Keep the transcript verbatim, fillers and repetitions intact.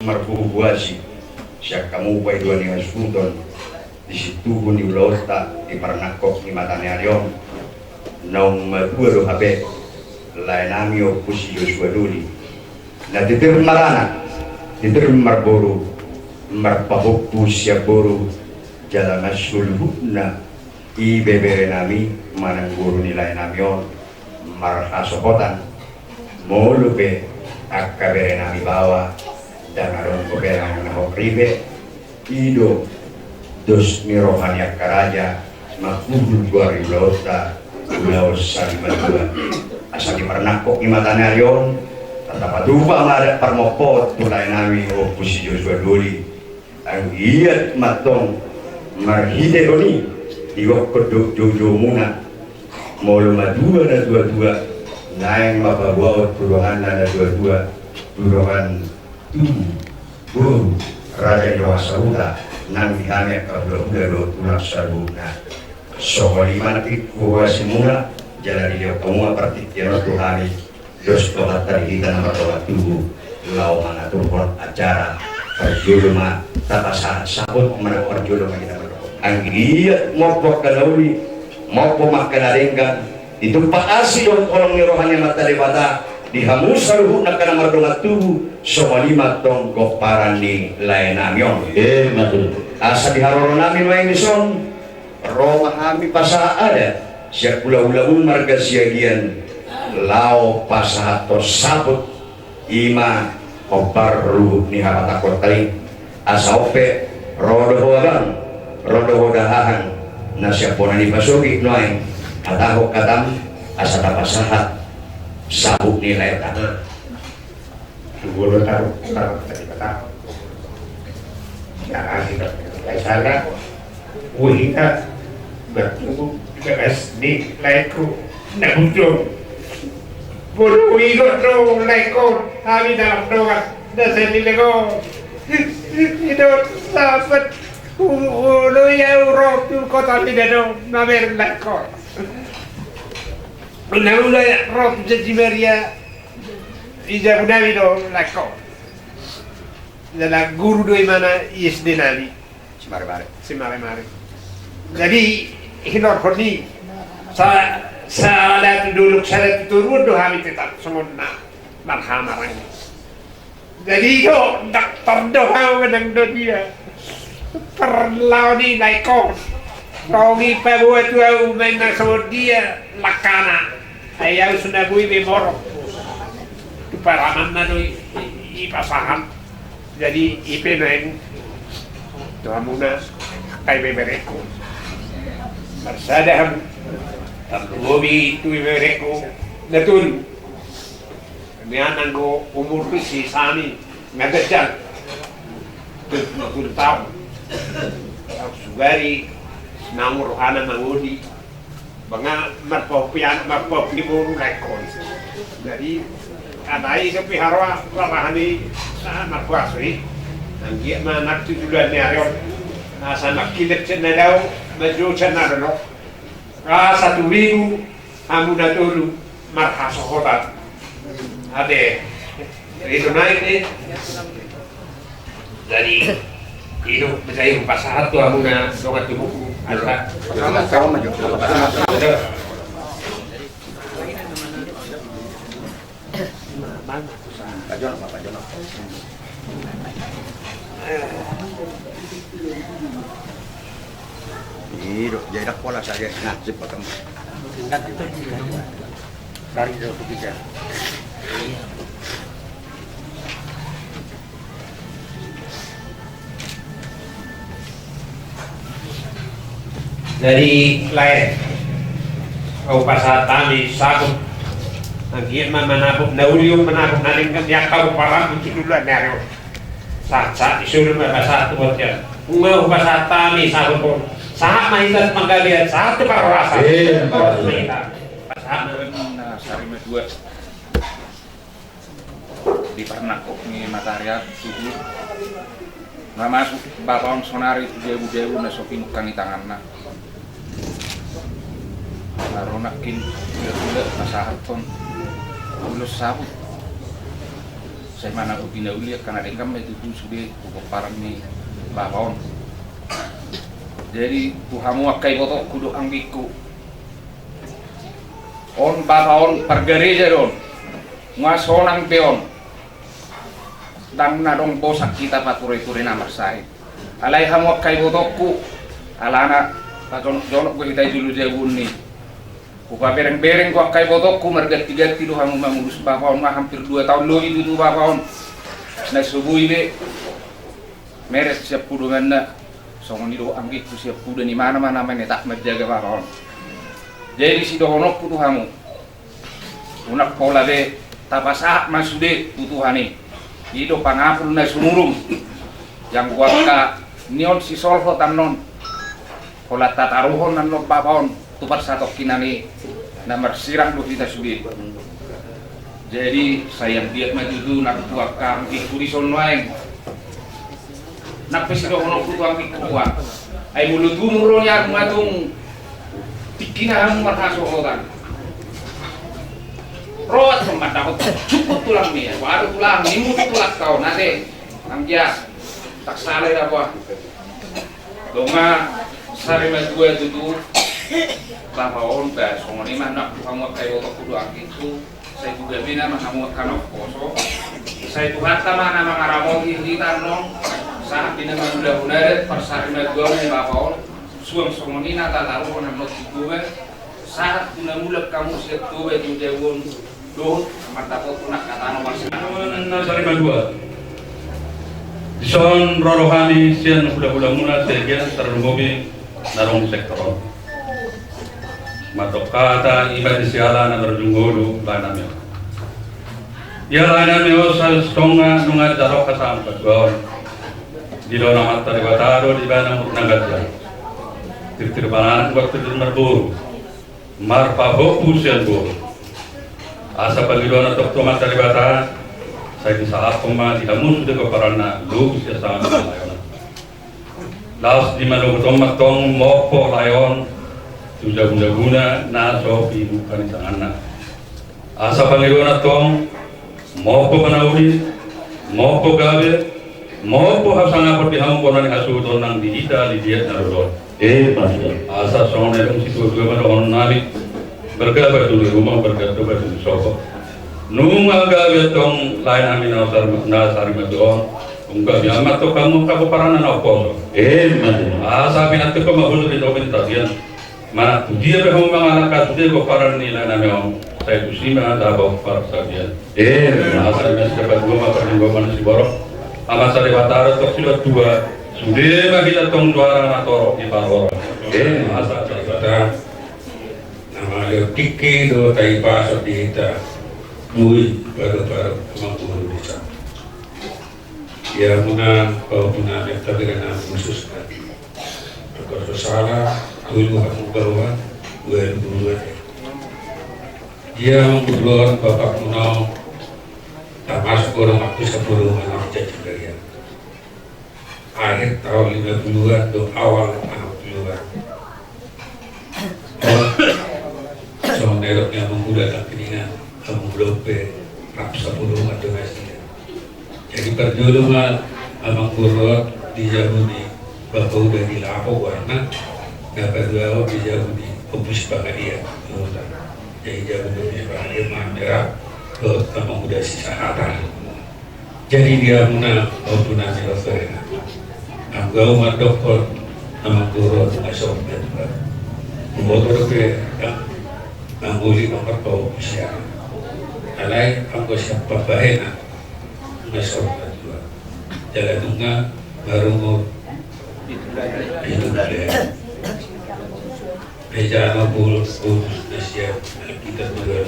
marbubuasi sian hamu paidua ni hasuhuton di situhu ni ulaonta di parnangkok ni mata ni ari on. Naung matua do hape laenami Ompu si Josua Doli, na titir maranak, titir marboru, marpahompu sian boru jala masiluhutna ibeberenami manang boru ni laenami on marhasohotan. Molo pe angka berenami baoa ndang adong dope naung na hot ripe, i do dos ni roha ni angka raja mangkuhul goar ni ulaonta ulaon sari matua. Asa di parnangkok ni mata ni ari on, tapatupa ma adat parmompot tu laenami Ompu si Josua Doli. Anggiat ma antong marhitehon i digokhon do joujoumuna. Molo matua natuatua, naeng ma paboaon tu donganna natuatua, tu dongan tubu boru raja ni dongan sahuta, nang di hami angka hulahula dohot tulang saluhutna. Songon i ma na tingki huboasimuna, jala dilehon hamu ma partingkian on tu hami. Dos do hata di hita na mardongan tubu laho mangaturhon acara. Parjolo ma tapasahat saput, manang parjolo ma hita mardongan. Anggiat mompo angka na uli, mompo ma angka na denggan, ditumpak asi dohot holong ni roha ni Amanta Debata di hamu saluhutna angka na mardongan tubu. Songon i ma antong pomparan ni laenami on. Emma tutu. Asa di haroronami nuaeng dison, ro ma hami pasahat adat sian hulahulamu marga Siagian laho pasahathon saput, i ma hombar ruhut ni hapatangkon ta i. Asa on pe, ro do ho abang, ro do ho dahahang, na sian bona ni pasogit nuaeng, hatahon hatam asa tapasahat saput ni laeta. Tu jolo taruhon hata ni Debata. Jala hita, jala, boha hita, bertemu di bagas ni laengku na bujur. Molo huingot do laengku, hami dalam dongan na sandiri do. I do sahabat, molo ia ro tu kota Medan do mamereng laengku. Na ula ro tu Janji Maria, i jabu nami do laengku. Jala guru do imana i S D nami. Simaremare. Simaremare. Jadi, hinorhon i, sa-, sada tu dolok, sada tu toruan do hami tetap songon na marhamaranggi. Jadi do, ndang tardok au, ndang do dia. Parlao ni laengku. Tong i paboa tu au main na songon dia langkana. Ai au so na boi be morok. Tu paramanna do i, i, i pasahat. Jadi i pe naeng tu hamuna angka ibeberengku. Marsada hamu. Tarlumobi tu ibeberengku na tolu. Mian anggo umur tu si sami na ganjang. Tolu taon. Sugari sinamot rohana mangoli. Banga marpahompu anak, marpahompu boru laengku. Jadi alai dope haroa rarahani, ah, markuaso i. Anggiat ma nang tu joloan ni ari on asa mangkilep sian na dao, manjou sian na dolok. Asa tumibu hamu na tolu marhasohotan. Ate, i do naeng i. Jadi i do, bisa i hupasahat tu hamuna dongan tubuku. Asa. Pajonok ma, pajonok. I do, jadi dak pola saja. Nah, sip, pakai. Dari do kita. Jadi lae, hupasahat hami saput. Anggiat ma manapuk na uli on, manapuk na denggan di angka pomparanmu tu joloan ni ari on. Sahat-sahat ni solu ma pasahat tu bontean. Nunga hupasahat hami saput on, sahat ma hita tu panggabean, sahat tu parhorasan. Pasahat ma hita. Pasahat ma hita. Na sari ma dua. Di parnangkok ni matarian suhut na masuk bapa on sonari tu debu-debu na so pinungkangi tanganna. Na ro nangkin gula-gula pasahathon ulos saput. Mana boti na uli angka na denggan ma i tutu sude tu pomparan ni bapa on. Jadi tu hamu angka ibotongku dohot anggingku, on bapa on pargareja do on, nunga sonang pe on. Ndang na adong bosan hita patureture na marsahit. Alai hamu angka ibotongku, alana pajonokjonok do hita i jolo jabu on ni. Hupaberengbereng do angka ibotongku, margantiganti do hamu mangurus bapa on, nunga hampir dua taon lobi tutu bapa on na so boi be meret sian poda manna. Songon i do anggingku, sian poda ni mana ma na manetap manjaga bapa on. Jadi sidohononku tu hamu, unang pola be tapasahat ma sude tu Tuhan i. I do pangapul na sumurung. Ianggo angka nion sisolhot annon, holan tataruhon annon bapa on tu parsatongkinan i, na marsirang do hita sude. Jadi sai anggiat ma tutu nang tu angka anggingku dison nuaeng. Nang pe sidohononku tu anggingku, ai molo tung ro ni agung agung tingkina hamu marhasohotan, roan ma mandapot cukup tulang ni, baru tulang ni, mutu tulang kau nate. Anggiat tak salah ya, Pak. Dongan sari madua tutu. Bapa on, ba songon i ma nang tu hamu angka ibotongku dohot anggingku. Sai tu gabe nama hamu angka na umposo. Sai Tuhanta ma na mangaramoti hita annon. Sahat di na mangulahon adat parsari madua ni bapa on. Suang songon i na tataruhon annon tu Toba. Sahat tu na mulak hamu sian Toba tu jabu on. Dohot mandapothon angka tano marsimangan. Na sari madua. Dison ro do hami sian hulahulamuna sebagian tarlumobi na adong sektor on. Mandok hata i ma di siala na marjunggolu laenami on. Ia laenami on, sasongon nunga dijalo hasahaton on. Didok Amanta Debata do di bagasan umur na ganjang. Tirtir banaran buat tirtir marboru. Marpahompu sian boru. Asa pangidoan antong tu Amanta Debata, sai disahaphon ma di hamu sude pomparanna lobi sian sanga ni laeonna. Laos dimanoguthon ma antong mompo lae on tu jabujabuna na so pinuka ni tanganna. Asa pangidoan antong, mompo panauli, mompo gabe, mompo hasangapon di hamu bona ni hasuhuton nang di hita di biak na dodol. Emma tutu. Asa songon na nidok ni situatua ma dohononnami. Bergabe tu di rumah, bergabe tu di sopo. Nunga gabe antong laenami na sari, na sari madua on. Nunga gabe ma antong hamu angka pomparanna na umposo. Emma tutu. Asa pinantikhon ma bulu di domen tabian. Manang tu dia pe hamu mangalangka sude pomparan ni laenami on, sai tusi ma dapot parsaoran. Emma tutu. Asa di na sidapat dua ma parlinggoman ni siborok. Amanta Debata dohot situatua, sude ma hita antong juara na torop diparorot. Emma tutu. Asa Debata na mangalean tingki dohot hahipason di hita. Boi padopadopan amangboru dison. Ia muna pahompunami, taberenami khususna. Tolu sala, tolu hamu baoa, ualu boru ate. Ia mangurus bapakmuna on, tamasuk godang waktu sapuluh anak jajaria. Akhir tahun lima puluhan do awal enam puluhan. Songon na nidok ni amangboru, tangkiningan amangboru pe rap sapuluh ma do nasida. Jadi parjolo ma amangboru on di jabu ni bapauda di lapo goarna, na paduahon di jabu ni ombus pangadian. Jadi jabu ni ombus pangadian ma hami rap dohot amangboru si Sahata. Jadi dia muna, pahompunami dohot barenami. Anggo au mandokkon amangboru on nunga songon na tua. Huboto dope anggo i marpahompu sian. Alai anggo sian pambahenan nunga songon na tua. Jala nunga marumur pitu bulan. Ejana pul pul na sian kita dua